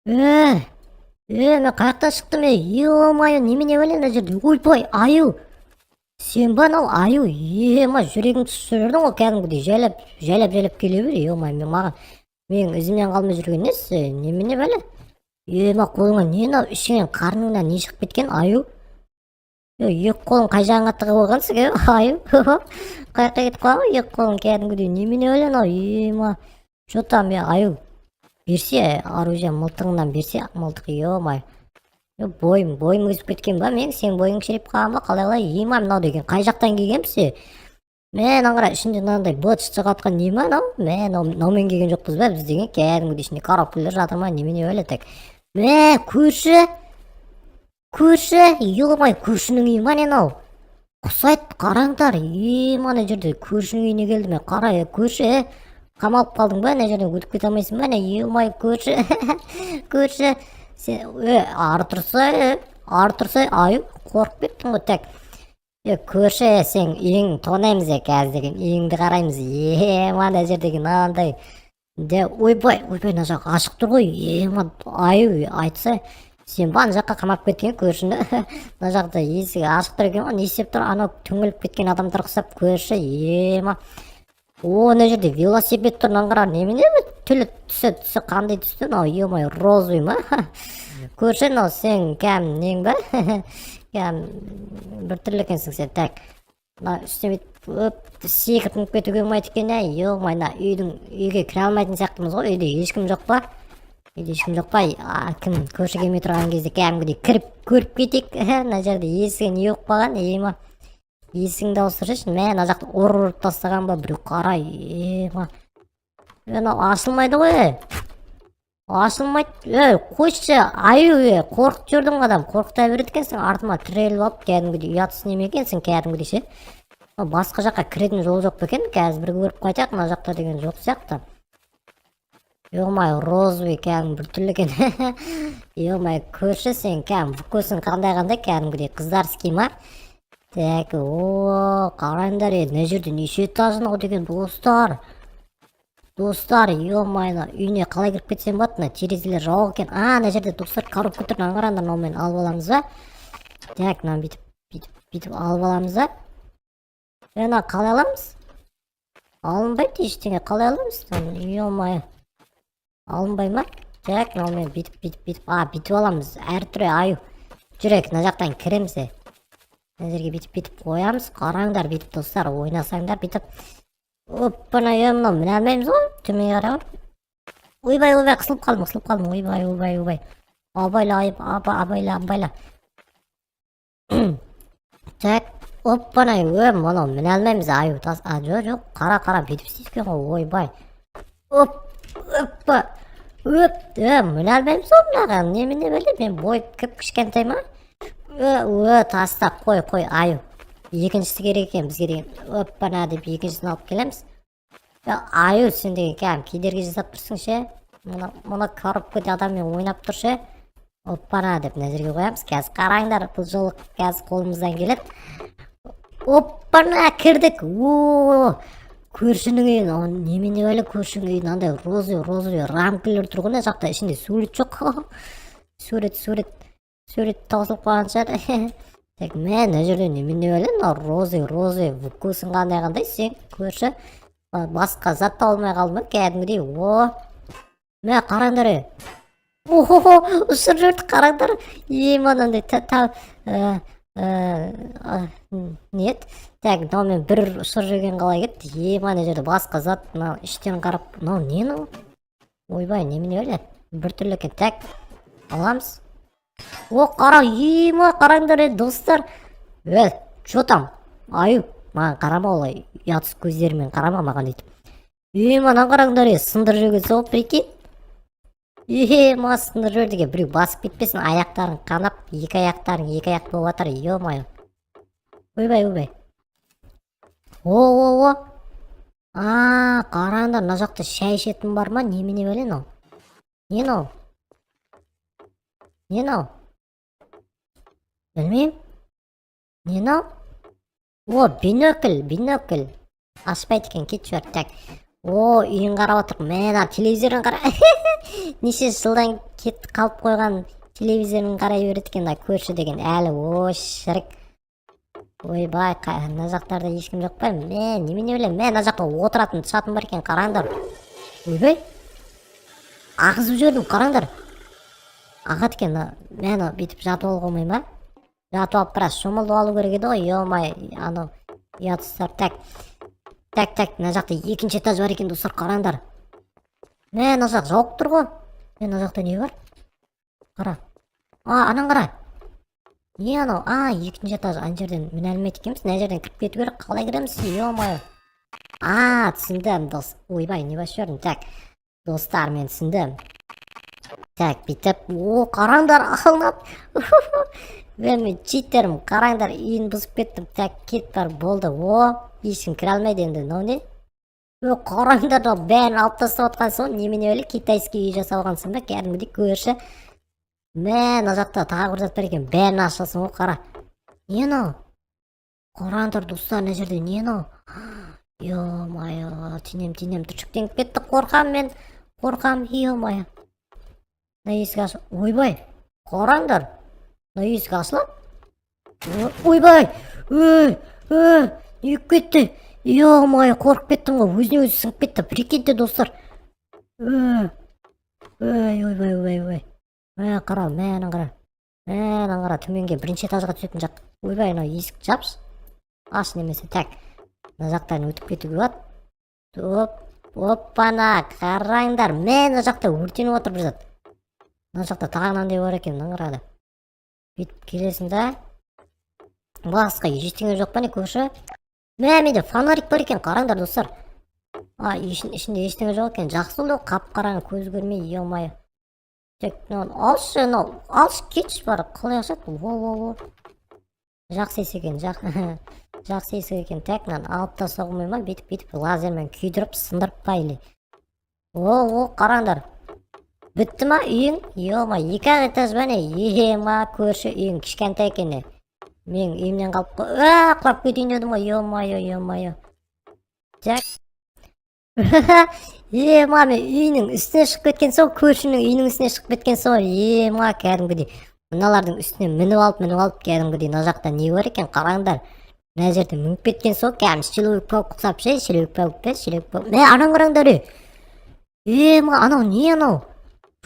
Е, е, мен қай жақтан шықтым, е? Ё-моё, немене бәле мына жерде? Ойбай, аю! Сен ба анау аю? Ема, жүрегім түсіп жібердің ғой кәдімгідей, жайлап, жайлап, жайлап келе бер, ё-моё, мен маған менің ізімнен қалмай жүрген несі? Немене бәле? Ема, қолыңа не мынау, ішіңнен, қарныңнан не шығып кеткен, аю? Е, екі қолың қай жағыңа тығып алғансың, е, аю? Қай жаққа кетіп қалған ғой екі қолың кәдімгідей? Немене бәле мынау? Ема, че там, е, аю? Берсе оружие, мылтығыңнан берсе, мылтық, ё-моё. Е, бойым өсіп кеткен ба менің, сенің бойың кішірейіп қалған ба, қалай, қалай? Ема, мынау деген қай жақтан келгенбіз, е? Мә, мынаны қара, ішінде мынандай быт шығып жатқан не ма мынау? Мә, мынау, мынаумен келген жоқпыз ба біз деген? Кәдімгідей ішінде коробкалар жатыр ма, немене бәле? Так, мә, көрші, көрші, ё-моё, көршінің үйі ма, не мынау? Ұқсайды, қараңдар, ема, ана жерде көршінің үйіне келдім мен, қара, е, көрші, е, қамалып қалдың ба, ана жерден өтіп кете алмайсың ба, не? Ё-моё, көрші, көрші, сен, е, ары тұрса, е, ары тұрса, аю, қорқып кеттің ғой. Так, е, көрші, е, сен үйің тонаймыз, е, қазір деген үйіңді қараймыз, е, ана жердегі мынандай де, ойбай, ойбай, мына жақ ашық тұр ғой, ема, аю, айтса, сен ба ана жаққа қамап кеткен көршіні? Мына жақта есігі ашық тұр екен ғой, не істеп тұр анау түңіліп кеткен адамдар ұқсап көрші? Ема, о, мына жерде велосипед тұр, мынаны қара, немене бұл, түлі түсі қандай түсті мынау? Ё-моё, розовый ма? Көрші, мынау сен кәдімгі нең ба? Кәдімгі біртүрлі екенсің сен. Так, мына үстіне бүйтіп, өп, секіріп мініп кетуге болмайды екен, ә? Ё-моё, мына үйге кіре алмайтын сияқтымыз ғой. Үйде ешкім жоқ па? Үйде ешкім жоқ па? А, кім, көрші келмей тұрған кезде кәдімгідей кіріп көріп кетейік. Мына жерде есігі не болып қалған? Ема, есігіңді ауыстырсайшы. Мә, мына жақта ұрып ұрып тастаған ба біреу? Қара, ема, е, мынау ашылмайды ғой, е, ашылмайды, ей, қойшы, аю, е, қорқытып жібердің ғой, адам қорқыта береді екенсің, артыма тіреліп алып кәдімгідей, ұятсыз неме екенсің кәдімгідей ше. Басқа жаққа кіретін жол жоқ па екен? Қазір бір көріп қайтайық, мына жақта деген жоқ сияқты. Ё-моё, розовый, кәдімгі біртүрлі екен. Ё-моё, көрші, сен кәдімгі вкусың қандай, қандай, кәдімгідей қыздарский ма? Так, о, қараңдар, е, мына жерде неше этаж мынау деген, достар, достар, ё-моё, мына үйіне қалай кіріп кетсем болады? Мына терезелер жауық екен. А, мына жерде, достар, коробка тұр, мынаны қараңдар, мынаумен алып аламыз ба? Так, мынаны бүйтіп, бүйтіп, бүйтіп алып аламыз ба? Е, мына қалай аламыз? Алынбайды ештеңе, қалай аламыз? Ё-моё, алынбай ма? Так, мынаумен бүйтіп, бүйтіп, бүйтіп, а, бүйтіп аламыз. Әртүрлі, аю, жүрек, мына жақтан кіреміз, е, мына жерге бүйтіп, бүйтіп қоямыз. Қараңдар, бүйтіп, достар, ойнасаңдар, бүйтіп, оппана, е, мынау міне алмаймыз ғой төменге қарай ғой. Ойбай, ойбай, қысылып қалдым, қысылып қалдым, ойбай, ойбай, ойбай, абайла, абайла, абайла. Так, оппана, е, мынау міне алмаймыз, аю, тас, а, жоқ, жоқ, қара, қара, бүйтіп істейді екен ғой, ойбай, оп, оппа, өп, е, міне алмаймыз ғой мынаған. Немене бәле, мен бой кіп кішкентай ма? Е, е, таста, қой, қой, аю, екіншісі керек екен бізге деген, оппана деп екіншісін алып келеміз. Е, аю, сен деген кәдімгі кедергі жасап тұрсың ше, мына коробкада адаммен ойнап тұр ше. Оппана деп мына жерге қоямыз. Қазір қараңдар, бұл жолы қазір қолымыздан келеді. Оппана, кірдік. О, көршінің үйі мынау. Немене бәле, көршінің үйі мынандай розовый, розовый рамкалар тұр ғой мына жақта, ішінде сурет жоқ, сурет, сурет, сурет таусылып қалған шығар. Так, мә, мына жерде немене бәле мынау, розовый, розовый, вкусың қандай, қандай сен, көрші? Басқа зат таба алмай қалдым ба кәдімгідей? О, мә, қараңдар, е, охо, ұшырып жіберді, қараңдар, е, мынандай та не еді? Так, мынаумен бір ұшырып жіберген қалай кетті? Е, мына жерде басқа зат, мынау іштен қарап, мынау не мынау? Ойбай, немене бәле, біртүрлі екен. Так, аламыз. О, қара, ема, қараңдар, е, достар, е, че там, аю, маған қарама олай, ұятсыз көздерімен қарама маған өйтіп. Е, мынаны қараңдар, е, сындырып жіберген сол, прикинь, е, ма, сындырып жіберді екен. Біреу басып кетпесін, аяқтарың қанап, екі аяқтарың екі аяқ болып жатыр, ё-моё. Ойбай, ойбай, о, о, о, а, қараңдар, мына жақта шай ішетін бар ма? Немене бәле мынау? Не мынау, не мынау? Білмеймін, не мынау? О, бинокль, бинокль ашпайды екен, кетіп жібер. Так, о, үйін қарап отырмын, мә, мына телевизорын қара, неше жылдан Кетіп қалып қойған телевизорын қарай береді екен мына көрші деген әлі. О, шірік, ойбай, мына жақтарда ешкім жоқ па? Мә, немене білемін. Мә, мына жақта отыратын түсатын бар екен, қараңдар. Ойбай, ағызып жібердім, қараңдар, ағады екен мына. Мә, анау бүйтіп жатып алуға болмай ма? Жатып алып, біраз шомылып алу керек еді ғой, ё-моё, анау ұятсыздар. Так, так, так, мына жақта екінші этаж бар екен, достар, қараңдар. Мә, мына жақ жауып тұр ғой. Мә, мына жақта не бар? Қара, а, ананы қара, не анау? А, екінші этаж. Ана жерден міне алмайды екенбіз, мына жерден кіріп кету керек. Қалай кіреміз, ё-моё? А, түсіндім, дос. Ойбай, не басып жібердім? Так, достар, мен түсіндім. Так, бүйтіп. О, қараңдар, алынады. Мен читермін, қараңдар, үйін бұзып кеттім. Так, кет, бар, болды. О, ешкім кіре алмайды енді. Мынау не? Ö, қараңдар, мынау бәрін алып тастап жатқан соң, немене өлі, китайский үй жасап алғансың ба кәдімгідей, көрші? Мә, мына жақта тағы бір зат бар екен, бәрін ашасың ғой. Қара, не анау? Қараңдар, достар, мына жерде не анау? Ё-моё, тинем, тинем түршіктеніп кетті, қорқам мен, қорқам, ё-моё. Мына есік аш. Ойбай, қараңдар, мына есік ашылады. Ойбай, ой, ой, не болып кетті? Ё-моё, қорқып кеттім ғой, өзіне өзі сынып кетті, прикиньте, достар. Ой, ой, ойбай, ойбай, ойбай. Мә, қара, мә, ананы қара, мә, ананы қара, төменге, бірінші этажға түсетін жақ. Ойбай, анау есікті жапшы, аш немесе. Так, мына жақтан өтіп кетуге болады. Оп, оппана, қараңдар, мә, мына жақта өртеніп отыр бір зат. Мына жақта тағы мынандай бар екен, мынаны қара. Бүйтіп келесің да, басқа ештеңе жоқ па, не, көрші? Мә, менде фонарик бар екен, қараңдар, достар. А, ішінде ештеңе жоқ екен, жақсы болды ғой, қап қараңғы, көз көрмей, ё-моё. Так, мынаны алшы, мынау алшы, кетші бар. Қалай ашады бұл? О, о, о, жақсы есік екен, жақсы есік екен. Так, мынаны алып тастауға болмай ма? Бүйтіп, бүйтіп лазермен күйдіріп, сындырып па или? О, о, қараңдар, бітті ма үйің? Ё-моё, екі ақ этаж ба, не? Ема, көрші, үйің кішкентай екен, не, менің үйімнен қалып қой. А, құлап кетейін дедім ғой, ё-моё, ё-моё. Так, ема, мен үйінің үстіне шығып кеткен соң, көршінің үйінің үстіне шығып кеткен соң, ема, кәдімгідей мыналардың үстіне мініп алып, мініп алып, кәдімгідей. Мына жақта не бар екен, қараңдар. Мына жерде мініп кеткен соң, кәдімгі человек паук ұқсап ше, человек паук па, человек паук. Мә, ананы қараңдар, ей, ема, анау не? Анау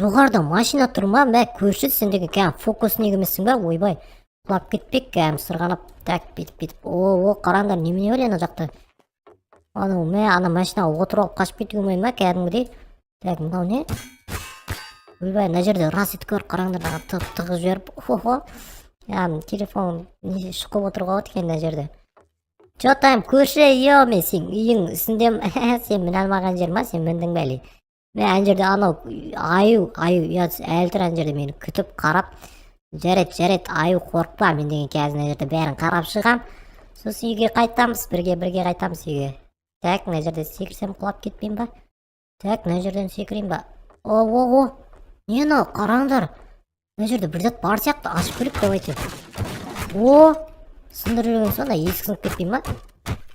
жоғарыда машина тұр ма? Мә, көрші, сен деген кәдімгі фокусник емессің ба? Ойбай, құлап кетпек кәдімгі сырғанап. Так, бүйтіп, бүйтіп. О, о, қараңдар, немене бар ана жақта? Анау, мә, ана машинаға отырып алып қашып кетуге болмай ма кәдімгідей? Так, мынау не? Ойбай, мына жерде розетка бар, қараңдар, ана тығып, тығып жіберіп, охо, телефон не шұқып отыруға болады екен мына жерде. Че там, көрші? Е, мен сенің үйің үстіндемін, сен міне алмаған жер ма? Сен міндің бе әлі? Мә, ана жерде анау аю, аю ұятсыз әлі тұр ана жерде мені күтіп, қарап. Жарайды, жарайды, аю, қорықпа, мен деген қазір мына жерде бәрін қарап шығам, сосын үйге қайтамыз бірге, бірге қайтамыз үйге. Так, мына жерде секірсем, құлап кетпеймін ба? Так, мына жерден секірейін ба? О, о, о, не анау? Қараңдар, мына жерде бір зат бар сияқты, ашып көрейік, давайте. О, сындырып жүрген соң, ана есік сынып кетпей ма?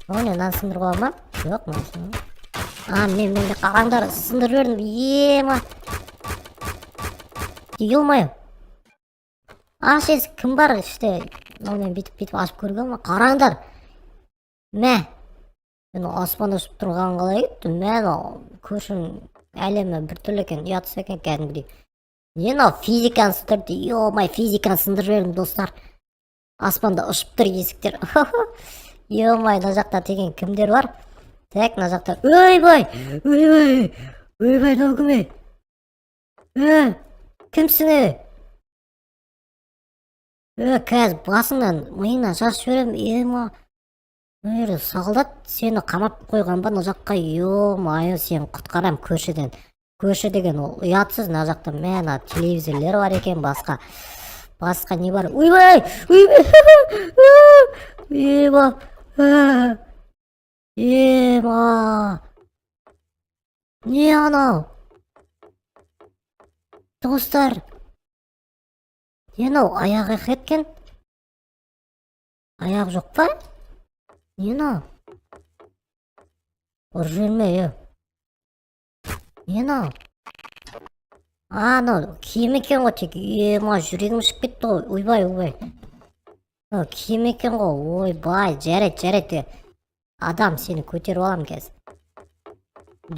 О, не, мынаны сындыруға бола ма? Жоқ, мынаны. А, мен де, қараңдар, сындырып жібердім, ема, ё-моё. Аш есік, кім бар іште? Мынаумен бүйтіп, бүйтіп ашып көруге ма? Қараңдар, мә, мен аспанда ұшып тұрған қалай кетті? Мә, мынау көршінің әлемі біртүрлі екен, ұятсыз екен кәдімгідей. Не мынау, физиканы сындырды, ё-моё, физиканы сындырып жібердім, достар, аспанда ұшып тұр есіктер, ё-моё. Мына жақта деген кімдер бар? Так, мына жақта, ойбай, ойбай, ойбай, мынау кім, ей? Е, кімсің, ей? Е, қазір басыңнан, миыңнан шашып жіберемін, ема. Мына жерде солдат сені қамап қойған ба мына жаққа? Ё-моё, сені құтқарамын көршіден, көрші деген ол ұятсыз. Мына жақта, мә, мына телевизорлер бар екен, басқа, басқа не бар? Ойбай, ойбай, ема, ема, не анау, достар? Не анау, аяғы кеткен, аяқ жоқ па? Не мынау? Ұрып жіберме, е, не мынау? А, анау киім екен ғой тек. Ема, жүрегім шығып кетті ғой. Ойбай, ойбай, мынау киім екен ғой. Ойбай, жарайды, жарайды, адам, сені көтеріп аламын қазір.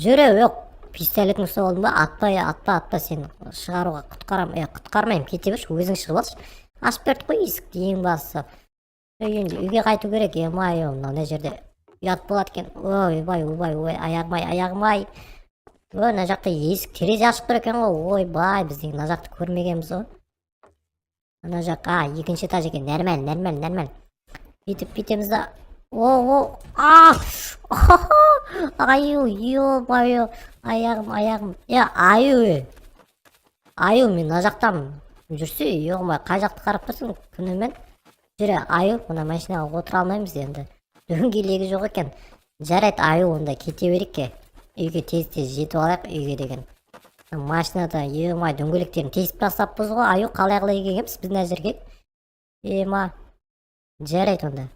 Жүре, жоқ, пистолетін ұстап алдым ба? Атпа, е, атпа, атпа, сені шығаруға құтқарамын. Е, құтқармаймын, кете берші, өзің шығып алшы. Ашып бердік қой есікті, ең бастысы. Енді үйге қайту керек. Е-мое, мынау мына жерде ұят болады екен. Ойбай, ойбай, ой, аяғым ай, аяғым ай. Ой, мына жақта есік, терезе ашық тұр екен ғой. Ойбай, біз деген мына жақты көрмегенбіз ғой. Ана жақ, а, екінші этаж екен. Нормально, нормально, нормально. Бүйтіп бүйтеміз да. О, о, а, аю, ё-моё, аяғым, аяғым. Е, аю, е. Аю, мен мына жақтамын. Жүрсе, ё-моё, қай жақты қарап тұрсың күнімен? Жүре, аю, мына машинаға отыра алмаймыз енді. Дөңгелегі жоқ екен. Жарайды, аю, онда кете берейік. Ке. Үйге тез тез жетіп алайық үйге деген. Машинада, ё-моё, дөңгелектерін тесіп тастаппыз ғой. Аю, қалай, қалай келгенбіз біз мына жерге? Ема, жарайды онда.